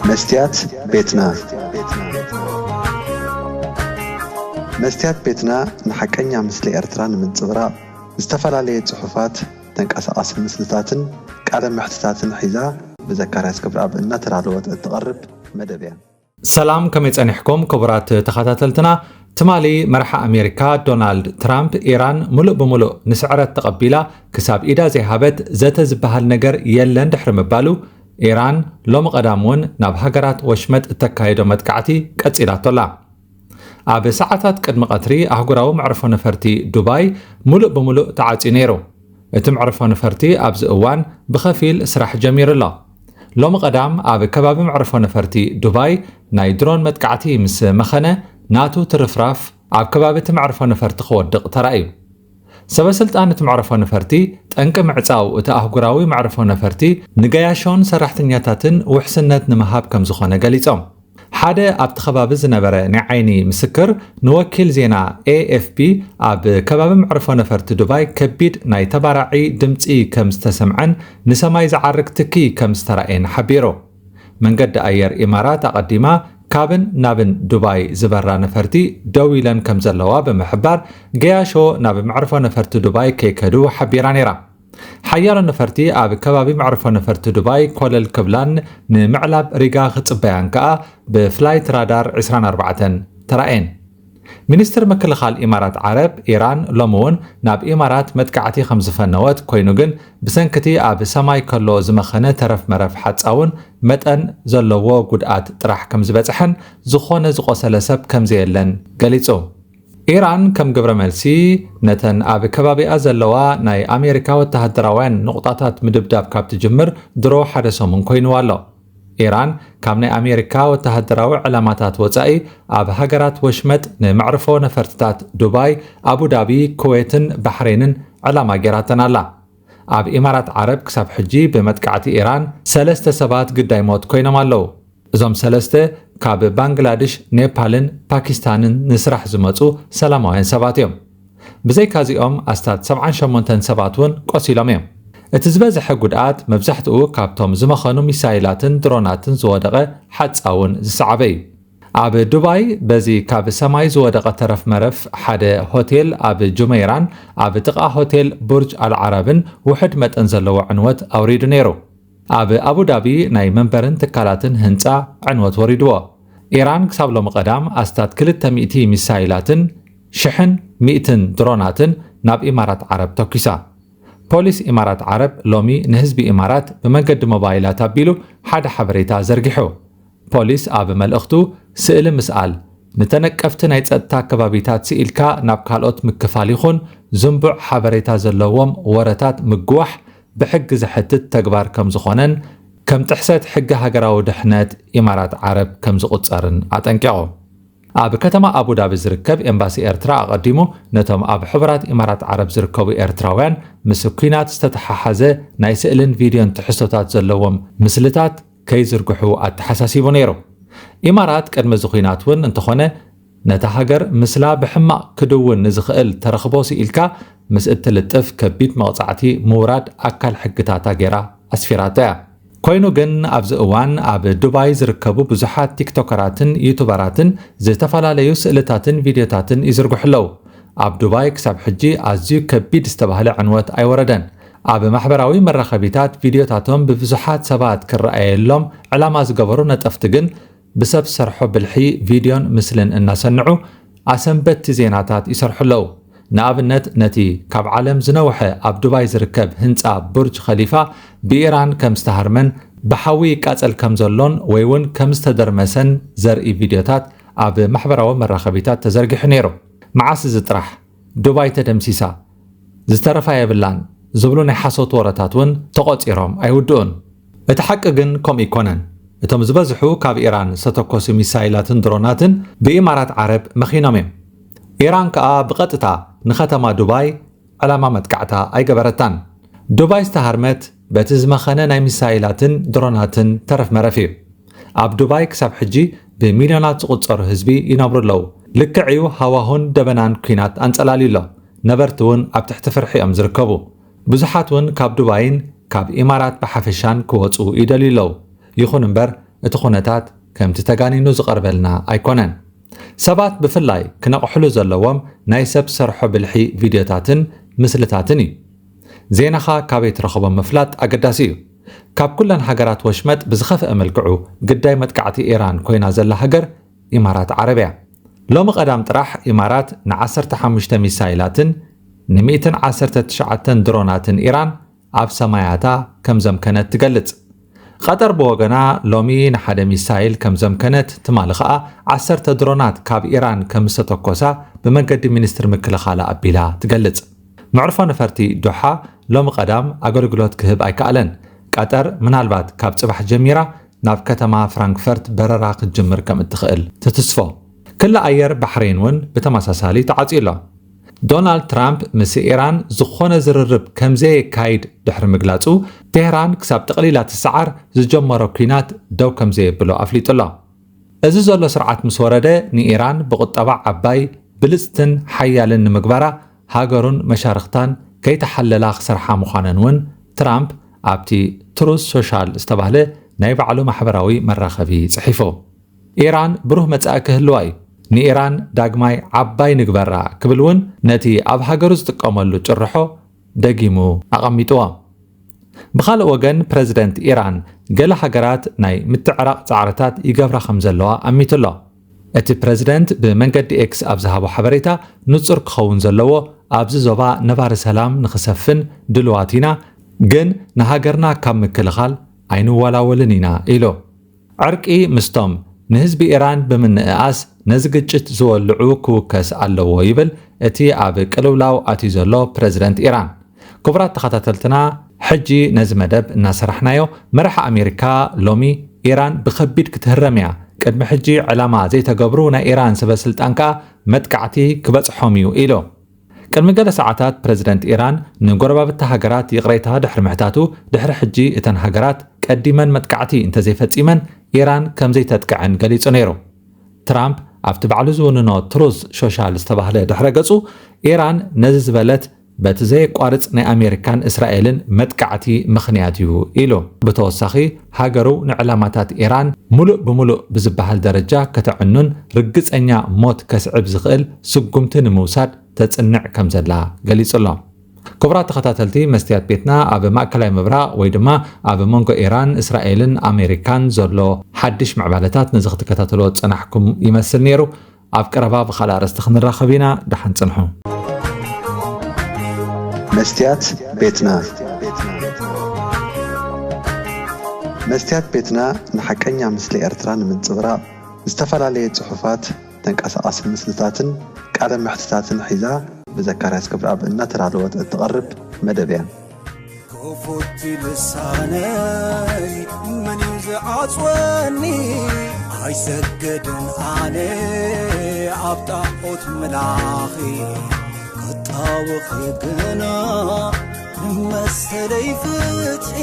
መስትያት ቤትና። መስትያት ቤትና ንሓቀኛ ምስሊ ኤርትራ ንምንጽብራቕ ዝተፈላለየ ጽሑፋት፣ ተንቀሳቓሲ ምስልታትን ቃለ መሕትታትን ሒዛ ብዘካርያስ ክብረኣብ እናተዳለወት እትቐርብ መደብ እያ። ሰላም፣ ከመይ ጸኒሕኩም ክቡራት ተኸታተልትና? ትማሊ መራሒ ኣሜሪካ ዶናልድ ትራምፕ፣ ኢራን ምሉእ ብምሉእ ንስዕረት ተቐቢላ ክሳብ ኢዳ ዘይሃበት ዘተ ዝበሃል ነገር የለን ድሕሪ ምባሉ፣ ኢራን ሎሚ ቀዳም እውን ናብ ሃገራት ወሽመጥ እተካይዶ መጥቃዕቲ ቀጺላቶ ኣላ። ኣብ ሰዓታት ቅድሚ ቀትሪ ኣህጉራዊ መዕርፎ ነፈርቲ ዱባይ ምሉእ ብምሉእ ተዓጽዩ ነይሩ። እቲ መዕርፎ ነፈርቲ ኣብዚ እዋን ብኸፊል ስራሕ ጀሚሩ ኣሎ። ሎሚ ቀዳም ኣብ ከባቢ መዕርፎ ነፈርቲ ዱባይ ናይ ድሮን መጥቃዕቲ ምስ መኸነ፣ ናቱ ትርፍራፍ ኣብ ከባቢ እቲ መዕርፎ ነፈርቲ ክወድቕ ተራእዩ። ሰበ ስልጣን እቲ መዕርፎ ነፈርቲ፣ ጠንቂ ምዕጻው እቲ ኣህጉራዊ መዕርፎ ነፈርቲ ንገያሾን ሰራሕተኛታትን ውሕስነት ንምሃብ ከም ዝኾነ ገሊጾም። ሓደ ኣብቲ ከባቢ ዝነበረ ናይ ዓይኒ ምስክር ንወኪል ዜና ኤ ኤፍ ፒ፣ ኣብ ከባቢ መዕርፎ ነፈርቲ ዱባይ ከቢድ ናይ ተባራዒ ድምጺ ከም ዝተሰምዐን ንሰማይ ዝዓርግ ትኪ ከም ዝተራእየን ሓቢሩ። መንገዲ ኣየር ኢማራት ኣቐዲማ ካብን ናብን ዱባይ ዝበራ ነፈርቲ ደው ኢለን ከም ዘለዋ ብምሕባር፣ ገያሾ ናብ መዕርፎ ነፈርቲ ዱባይ ከይከዱ ሓቢራ ነይራ። ሓያሎ ነፈርቲ ኣብ ከባቢ መዕርፎ ነፈርቲ ዱባይ ኮለል ክብላን ንምዕላብ ሪጋ ክጽበያን ከኣ ብፍላይት ራዳር ዕስራን ኣርባዕተን ተራእየን። ሚኒስትር ምክልኻል ኢማራት ዓረብ፣ ኢራን ሎሚ እውን ናብ ኢማራት መጥቃዕቲ ከም ዝፈነወት፣ ኮይኑ ግን ብሰንክቲ ኣብ ሰማይ ከሎ ዝመኸነ ተረፍ መረፍ ሓጻውን መጠን ዘለዎ ጉድኣት ጥራሕ ከም ዝበጽሐን ዝኾነ ዝቆሰለ ሰብ ከም ዘየለን ገሊጹ። ኢራን ከም ግብረ መልሲ ነተን ኣብ ከባቢኣ ዘለዋ ናይ ኣሜሪካ ወተሃደራውያን ንቑጣታት ምድብዳብ ካብ ትጅምር ድሮ ሓደ ሰሙን ኮይንዋ ኣሎ። ኢራን ካብ ናይ ኣሜሪካ ወተሃደራዊ ዕላማታት ወጻኢ ኣብ ሃገራት ወሽመጥ ንመዕርፎ ነፈርትታት ዱባይ፣ ኣቡዳቢ፣ ኩዌትን ባሕሬንን ዕላማ ጌራተን ኣላ። ኣብ ኢማራት ዓረብ ክሳብ ሕጂ ብመጥቃዕቲ ኢራን ሰለስተ ሰባት ግዳይ ሞት ኮይኖም ኣለዉ። እዞም ሰለስተ ካብ ባንግላድሽ፣ ኔፓልን ፓኪስታንን ንስራሕ ዝመጹ ሰላማውያን ሰባት እዮም። ብዘይካዚኦም ኣስታት ሰብዓን ሸሞንተን ሰባት እውን ቆሲሎም እዮም። እቲ ዝበዝሐ ጉድኣት መብዛሕትኡ ካብቶም ዝመኸኑ ሚሳይላትን ድሮናትን ዝወደቐ ሓጻውን ዝሰዓበ እዩ። ኣብ ዱባይ በዚ ካብ ሰማይ ዝወደቐ ተረፍ መረፍ ሓደ ሆቴል ኣብ ጁመይራን ኣብ ጥቓ ሆቴል ቡርጅ ኣልዓራብን ውሑድ መጠን ዘለዎ ዕንወት ኣውሪዱ ነይሩ። ኣብ ኣቡዳቢ ናይ መንበርን ትካላትን ህንጻ ዕንወት ወሪድዎ። ኢራን ክሳብ ሎሚ ቀዳም ኣስታት ክልተ ሚእቲ ሚሳይላትን ሽሕን ሚእትን ድሮናትን ናብ ኢማራት ዓረብ ተኲሳ። ፖሊስ ኢማራት ዓረብ ሎሚ ንህዝቢ ኢማራት ብመንገዲ ሞባይላት ኣቢሉ ሓደ ሓበሬታ ዘርጊሑ። ፖሊስ ኣብ መልእኽቱ፣ ስእሊ ምስኣል፣ ንተነቀፍቲ ናይ ጸጥታ ከባቢታት ስኢልካ ናብ ካልኦት ምክፋል ይኹን ዝንቡዕ ሓበሬታ ዘለዎም ወረታት ምግዋሕ ብሕጊ ዘሕትት ተግባር ከም ዝኾነን ከም ጥሕሰት ሕጊ ሃገራዊ ድሕነት ኢማራት ዓረብ ከም ዝቑጸርን ኣጠንቂቑ። ኣብ ከተማ ኣቡዳቢ ዝርከብ ኤምባሲ ኤርትራ ኣቐዲሙ ነቶም ኣብ ሕቡራት ኢማራት ዓረብ ዝርከቡ ኤርትራውያን ምስ ኲናት ዝተተሓሓዘ ናይ ስእልን ቪድዮን ትሕዝቶታት ዘለዎም ምስልታት ከይዝርግሑ ኣተሓሳሲቡ ነይሩ። ኢማራት ቅድሚ እዚ ኲናት እውን እንተኾነ ነታ ሃገር ምስላ ብሕማቕ ክድውን ንዝኽእል ተረኽቦ ስኢልካ ምስ እትልጥፍ ከቢድ መቕጻዕቲ ምውራድ ኣካል ሕግታታ ገይራ ኣስፊራቶ እያ። ኮይኑ ግን ኣብዚ እዋን ኣብ ዱባይ ዝርከቡ ብዙሓት ቲክቶከራትን ዩቱበራትን ዝተፈላለዩ ስእልታትን ቪድዮታትን ይዝርግሑ ኣለዉ። ኣብ ዱባይ ክሳብ ሕጂ ኣዝዩ ከቢድ ዝተባህለ ዕንወት ኣይወረደን። ኣብ ማሕበራዊ መራኸቢታት ቪድዮታቶም ብብዙሓት ሰባት ክረኣየሎም ዕላማ ዝገበሩ ነጠፍቲ ግን ብሰብ ሰርሖ ብልሒ ቪድዮን ምስልን እናሰንዑ ኣሰንበድቲ ዜናታት ይሰርሑ ኣለዉ። ንኣብነት ነቲ ካብ ዓለም ዝነውሐ ኣብ ዱባይ ዝርከብ ህንጻ ቡርጅ ኸሊፋ ብኢራን ከም ዝተሃርመን ብሓዊ ይቃጸል ከም ዘሎን ወይ እውን ከም ዝተደርመሰን ዘርኢ ቪድዮታት ኣብ ማሕበራዊ መራኸቢታት ተዘርጊሑ ነይሩ። መዓስ እዚ ጥራሕ ዱባይ ተደምሲሳ ዝተረፋ የብላን ዝብሉ ናይ ሓሶት ወረታት እውን ተቖጺሮም ኣይውድኡን። እቲ ሓቂ ግን ከምኡ ኣይኮነን። እቶም ዝበዝሑ ካብ ኢራን ዝተተኮሱ ሚሳይላትን ድሮናትን ብኢማራት ዓረብ መኺኖም እዮም። ኢራን ከኣ ብቐጥታ ንኸተማ ዱባይ ዕላማ መጥቃዕታ ኣይገበረታን። ዱባይ ዝተሃርመት በቲ ዝመኸነ ናይ ሚሳይላትን ድሮናትን ተረፍ መረፍ እዩ። ኣብ ዱባይ ክሳብ ሕጂ ብሚልዮናት ዝቑጸሩ ህዝቢ ይነብሩ ኣለዉ። ልክዕ እዩ፣ ሃዋሁን ደበናን ኲናት ኣንጸላልዩ ኣሎ። ነበርቲ እውን ኣብ ትሕቲ ፍርሒ እዮም ዝርከቡ። ብዙሓት እውን ካብ ዱባይን ካብ ኢማራት ብሓፈሻን ክወጹ ይደልዩ ኣለዉ። ይኹን እምበር እቲ ኩነታት ከምቲ ተጋኒኑ ዝቐርበልና ኣይኮነን። ሰባት ብፍላይ ክነቕሕሉ ዘለዎም ናይ ሰብ ሰርሖ ብልሒ ቪድዮታትን ምስልታትን እዩ። ዜናኻ ካበይ ትረኽቦ ምፍላጥ ኣገዳሲ እዩ። ካብ ኩለን ሃገራት ወሽመጥ ብዝኸፍአ መልክዑ ግዳይ መጥቃዕቲ ኢራን ኮይና ዘላ ሃገር ኢማራት ዓረብ እያ። ሎሚ ቀዳም ጥራሕ ኢማራት ን15 ሚሳይላትን ን119 ድሮናትን ኢራን ኣብ ሰማያታ ከም ዘምከነት ትገልጽ። ቀጠር ብወገና ሎሚ ንሓደ ሚሳይል ከም ዘምከነት፣ ትማሊ ኸኣ ዓሰርተ ድሮናት ካብ ኢራን ከም ዝተተኮሳ ብመገዲ ሚኒስትሪ ምክልኻላ ኣቢላ ትገልጽ። መዕርፎ ነፈርቲ ዶሓ ሎሚ ቀዳም ኣገልግሎት ክህብ ኣይከኣለን። ቀጠር ምናልባት ካብ ጽባሕ ጀሚራ ናብ ከተማ ፍራንክፈርት በረራ ክትጅምር ከም እትኽእል ትትስፎ። ክሊ ኣየር ባሕሬን እውን ብተመሳሳሊ ተዓጽዩ ኣሎ። ዶናልድ ትራምፕ ምስ ኢራን ዝኾነ ዝርርብ ከም ዘየካይድ ድሕሪ ምግላጹ፣ ቴህራን ክሳብ ጠቕሊላ ትሰዓር ዝጀመሮ ኲናት ደው ከም ዘየብሎ ኣፍሊጡ ኣሎ። እዚ ዘሎ ስርዓት ምስ ወረደ፣ ንኢራን ብቁጠባ ዓባይ፣ ብልጽትን ሓያልን ንምግባራ ሃገሩን መሻርኽታን ከይተሓለላ ክሰርሓ ምዃነን እውን ትራምፕ ኣብቲ ትሩዝ ሶሻል ዝተባህለ ናይ ባዕሉ ማሕበራዊ መራኸቢ ጽሒፉ። ኢራን ብሩህ መጻኢ ክህልዋ እዩ። ንኢራን ዳግማይ ዓባይ ንግበራ ክብል እውን ነቲ ኣብ ሃገሩ ዝጥቀመሉ ጭርሖ ደጊሙ ኣቐሚጥዎ። ብኻልእ ወገን፣ ፕረዚደንት ኢራን ገለ ሃገራት ናይ ምትዕራቕ ጻዕርታት ይገብራ ከም ዘለዋ ኣሚቱ ኣሎ። እቲ ፕረዚደንት ብመንገዲ ኤክስ ኣብ ዝሃቦ ሓበሬታ፣ ንጹር ክኸውን ዘለዎ፣ ኣብዚ ዞባ ነባሪ ሰላም ንኽሰፍን ድልዋት ኢና፣ ግን ንሃገርና ካብ ምክልኻል ኣይንወላወልን ኢና ኢሉ። ዕርቂ ምስቶም ንህዝቢ ኢራን ብምንእኣስ ነዚ ግጭት ዝወልዑ ክውከስ ኣለዎ ይብል እቲ ኣብ ቅልውላው ኣትዩ ዘሎ ፕረዚደንት ኢራን። ክቡራት ተኸታተልትና፣ ሕጂ ነዚ መደብ እናሰራሕናዮ፣ መራሒ ኣሜሪካ ሎሚ ኢራን ብኸቢድ ክትህረም እያ፣ ቅድሚ ሕጂ ዕላማ ዘይተገብሩ ናይ ኢራን ሰበ ስልጣን ከኣ መጥቃዕቲ ክበጽሖም እዩ ኢሉ። ቅድሚ ገለ ሰዓታት ፕረዚደንት ኢራን ንጎረባብቲ ሃገራት ይቕሬታ ድሕሪ ምሕታቱ፣ ድሕሪ ሕጂ እተን ሃገራት ቀዲመን መጥቃዕቲ እንተዘይፈጺመን ኢራን ከም ዘይተጥቅዐን ገሊጹ ነይሩ። ትራምፕ ኣብቲ ባዕሉ ዝውንኖ ትሩዝ ሶሻል ዝተባህለ ድሕረ ገጹ፣ ኢራን ነዚ ዝበለት በቲ ዘየቋርጽ ናይ ኣሜሪካን እስራኤልን መጥቃዕቲ ምኽንያት እዩ ኢሉ። ብተወሳኺ፣ ሃገሩ ንዕላማታት ኢራን ሙሉእ ብሙሉእ ብዝበሃል ደረጃ ከተዕኑን ርግጸኛ ሞት ከስዕብ ዝኽእል ስጉምቲ ንምውሳድ ተጽንዕ ከም ዘላ ገሊጹ ኣሎ። ክቡራት ተኸታተልቲ መስትያት ቤትና፣ ኣብ ማእከላይ ምብራቕ ወይ ድማ ኣብ መንጎ ኢራን፣ እስራኤልን ኣሜሪካን ዘሎ ሓድሽ ምዕባለታት ነዚ ክትከታተልዎ ዝጸናሕኩም ይመስል ነይሩ። ኣብ ቀረባ ብኻልእ ኣርእስቲ ክንራኸብ ኢና። ደሓን ጽንሑ። መስትያት ቤትና። መስትያት ቤትና ንሓቀኛ ምስሊ ኤርትራ ንምንጽብራቕ ዝተፈላለየ ጽሑፋት፣ ተንቀሳቓሲ ምስልታትን ቃለ መሕትታትን ሒዛ ብዘካርያስ ገብረኣብ እናተዳለወት እትቐርብ መደብ እያ። ክፉት ልሳነይ መን እዩ ዝዓጽወኒ? ኣይሰግድን ኣነ ኣብ ጣዖት ምላኺ፣ ክጣወኺ ግና ንመሰለይ ፍትሒ።